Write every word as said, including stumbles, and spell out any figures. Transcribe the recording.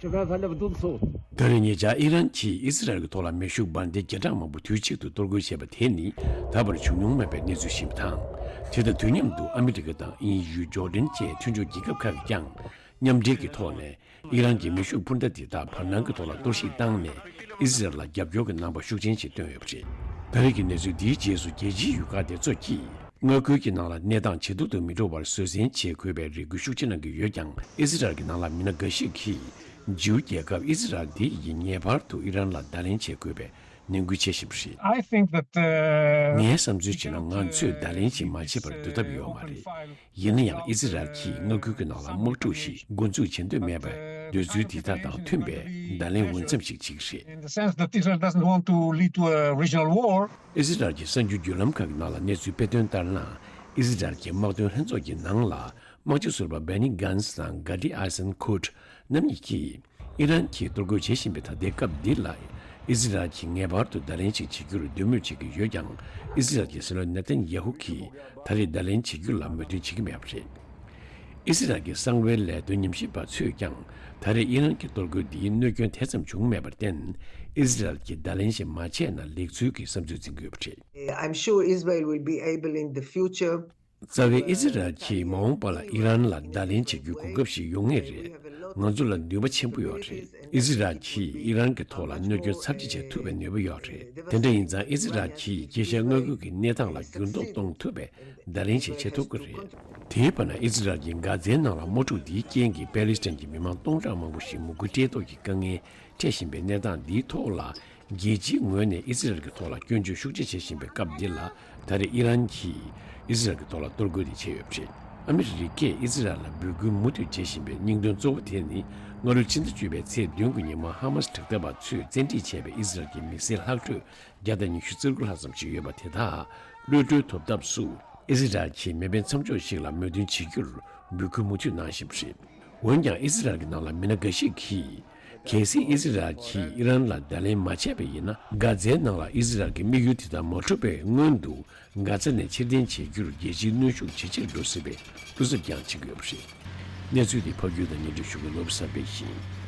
Japan finally do the same. ད་རེས་ཉེ་ཆར་ཨི་རན་གྱིས་ཨི་ཟི་རལ་གྱི་ཐོག་ལ་མེ་ཤུགས་འབར་མདེལ་བརྒྱ་ཕྲག་མང་པོ་དུས་གཅིག་ཏུ་གཏོར་རྒོལ་བྱས་པ་དེ་ནི་ད་བར་བྱུང་མྱོང་མེད་པའི་གནས་ཚུལ་ཞིག་ཡིན་པ་དང་། དེ་དང་དུས་མཉམ་དུ་ཨ་མི་རི་ཀ་དང་དབྱིན་ཡུལ། ཇོར་ཌན་བཅས་མཐུན་ཕྱོགས་རྒྱལ་ཁབ་ཁག་གིས་ཀྱང་མཉམ་འབྲེལ་གྱི་ཐོག་ནས་ཨི་རན་གྱི་མེ་ཤུགས་འཕུར་མདའ་དེ་དག་བར་སྣང་གི་ཐོག་ལ་གཏོར་བཤིག་བཏང་ནས་ཨི་ཟི་རལ་ལ་རྒྱབ་སྐྱོར་གྱི་རྣམ་པ་ཤུགས་ཆེན་ཞིག་བཏོན་ཡོད་པ་རེད། ད་རེས་ཀྱི་གནས་ཚུལ་འདིའི་རྗེས་སུ་རྒྱལ་སྤྱིའི་ཡུལ་ཁག་དེ་ཚོ་གིས། མངའ་ཁུལ་གྱི་ནང་ལ་གནས་སྟངས་ཇེ་སྡུག་ཏུ་མི་འགྲོ་བར་བཟོད་བསྲན་བྱེད་དགོས་པའི་རེ་སྐུལ་ཤུགས་ཆེ་གནང་གི་ཡོད་ཀྱང་། ཨི་ཟི་རལ་གྱི་ནང་ལ་མི་སྣ་འགའ་ཞིག་གིས་ཇིའུ་རྒྱལ་ཁབ་ཨི་ཟི་རལ་འདི་ཡིས་ངེས་པར་དུ་ཨི་རན་ལ་བརྡ་ལན་བྱེད་དགོས་པའི་ནན་སྐུལ་བྱེད་བཞིན་པ་རེད། I think that, uh, ངའི་བསམ་ཚུལ་བྱས་ན། ང་ཚོས་བརྡ་ལན་ཞིག་མ་བྱས་པར་སྡོད་ཐབས་ཡོད་མ་རེད། ཡིན་ན་ཡང་ཨི་ཟི་རལ་གྱིས་མངའ་ཁུལ་གྱི་ནང་ལ་དམག་འཁྲུག་ཞིག་འགོ་འཛུགས་བྱེད་འདོད་མེད་པའི་འདོད་ཚུལ་འདི་དག་དང་མཐུན་པའི་བརྡ་ལན་འོས་འཚམ་ཞིག་བྱེད་ཀྱི་རེད། In the sense that Israel doesn't want to lead to a regional war. ཨི་ཟི་རལ་གྱི་གསར་འགྱུར་བརྒྱུད་ལམ་ཁག་གི་ནང་ལ་གནས་ཚུལ་སྤེལ་དོན་ལྟར་ན། ཨི་ཟི་རལ་གྱི་དམག་དོན་ལྷན་ཚོགས་ཀྱི་ནང་ལ་དམག་སྤྱི་ཟུར་པ་བྷེ་ནི་གཱན་སི་དང་གྷ་ཌི་ཨའི་སན་ཁུཊ་རྣམ་གཉིས་ཀྱིས་ཨི་རན་གྱིས་གཏོར་རྒོལ་བྱེད་བཞིན་པའི་ད་ལྟའི་སྐབས་འདི་ལ། ཨི་ཟི་རལ་གྱིས་ངེས་པར་དུ་བརྡ་ལན་ཞིག་བྱེད་རྒྱུར་འདོད་མོས་བྱེད་ཀྱི་ཡོད་ཀྱང་། ཨི་ཟི་རལ་གྱི་སྲིད་བློན་ནེ་ཐན་ཡ་ཧུ་གིས་ད་རེས་བརྡ་ལན་བྱེད་རྒྱུ་ལ་མོས་མཐུན་བྱེད་ཀྱི་མེད་པ་རེད། ཨི་ཟི་རལ་གྱི་གསང་བའི་ལས་དོན་ཉམས་ཞིབ་པ་ཚོས་ཀྱང་། ད་རེས་ཨི་རན་གྱི་གཏོར་རྒོལ་འདིའི་གནོད་སྐྱོན་དེ་ཙམ་བྱུང་མེད་པར་བརྟེན། ཨི་ཟི་རལ་གྱིས་བརྡ་ལན་ཞིག་མ་བྱས་ན་ལེགས་ཚུལ་གྱི་བསམ་ཚུལ་འཛིན་གྱི་ཡོད་པ་རེད། I'm sure Israel will be able in the future. རྩ་བའི་ཨི་ཟི་རལ་གྱིས་མ་འོངས་པ་ལ་ཨི་རན་ལ་བརྡ་ལན་བྱེད་རྒྱུའི་གོ་སྐབས་ཤིག་ཡོང་ངེས་རེད། ང་ཚོ་ལ་ནུས་པ་ཆེན་པོ་ཡོད་རེད། ཨི་ཟི་རལ་གྱིས་ཨི་རན་གྱི་ཐོག་ལ་གནོད་སྐྱོན་ཚབས་ཆེ་བྱེད་ཐུབ་པའི་ནུས་པ་ཡོད་རེད། དེ་འདྲ་ཡིན་ཙང་ཨི་ཟི་རལ་གྱིས་རྒྱལ་སྤྱིའི་མངའ་ཁུལ་གྱི་གནས་སྟངས་ལ་འགྱུར་ལྡོག་གཏོང་ཐུབ་པའི་བརྡ་ལན་ཞིག་བྱེད་ཐུབ་ཀྱི་རེད། དེའི་བར་ན་ཨི་ཟི་རལ་གྱིས་གྷ་ཛའི་ནང་ལ་དམག་འཁྲུག་འདིའི་རྐྱེན་གྱིས་པེ་ལི་སི་ཐན་གྱི་མི་མང་སྟོང་ཕྲག་མང་པོ་ཞིག་མུ་གེ་བཀྲེས་ལྟོགས་ཀྱི་དཀའ་ངལ་འཕྲད་བཞིན་པའི་གནས་སྟངས་འདིའི་ཐོག་ལ། རྒྱལ་སྤྱིའི་ངོས་ནས་ཨི་ཟི་རལ་གྱི་ཐོག་ལ་སྐྱོན་བརྗོད་ཤུགས་ཆེ་བྱེད་བཞིན་པའི་སྐབས་འདི་ལ། ད་རེས་ཨི་རན་གྱིས་ཨི་ཟི་རལ་གྱི་ཐོག་ལ་གཏོར་རྒོལ་དེ་བྱས་ཡོད་པ་རེད། ཨ་མི་རི་ཀས་ཨི་ཟི་རལ་ལ་འབོད་སྐུལ་མུ་མཐུད་བྱེད་བཞིན་པའི་སྙིང་དོན་གཙོ་བོ་དེ་ནི། སྔ་ལོའི་ཕྱི་ཟླ་བཅུ་པའི་ཚེས་བདུན་གྱི་ཉིན་མོ་ཧ་མ་སི་དྲག་འཐབ་པ་ཚོས་བཙན་ཁྲིད་བྱས་པའི་ཨི་ཟི་རལ་གྱི་མི་སེར་ལྷག་འཕྲོས་བརྒྱ་དང་ཉི་ཤུ་རྩ་དགུ་ལྷག་ཙམ་ཞིག་ཡོད་པ་དེ་དག་གློད་གྲོལ་ཐོབ་ཐབས་སུ། ཨི་ཟི་རལ་གྱིས་མེ་འཕེན་མཚམས་འཇོག་ཞིག་ལ་མོས་མཐུན་བྱེད་རྒྱུར་འབོད་སྐུལ་མུ་མཐུད་གནང་བཞིན་པ་རེད། འོན་ཀྱང་ཨི་ཟི་རལ་གྱི་ནང་ལ་མི་སྣ་འགའ་ཞིག་གིས། གལ་སྲིད་ཨི་ཟི་རལ་གྱིས་ཨི་རན་ལ་བརྡ་ལན་མ་བྱས་པ་ཡིན་ན། གྷ་ཛའི་ནང་ལ་ཨི་ཟི་རལ་གྱི་དམིགས་ཡུལ་དེ་དག་མ་འགྲུབ་པའི་སྔོན་དུ། གྷ་ཛ་ནས་ཕྱིར་འཐེན་བྱེད་རྒྱུར་རྒྱལ་སྤྱིའི་གནོན་ཤུགས་ཇེ་ཆེར་འགྲོ་སྲིད་པའི་སྐུལ་འཛེམས་ཀྱང་བྱེད་ཀྱི་ཡོད་པ་རེད། གནས་ཚུལ་འདི་ཕབ་སྒྱུར་དང་སྙན་སྒྲོན་ཞུ་མཁན་ནོར་བུ་བསམ་འཕེལ་ཡིན།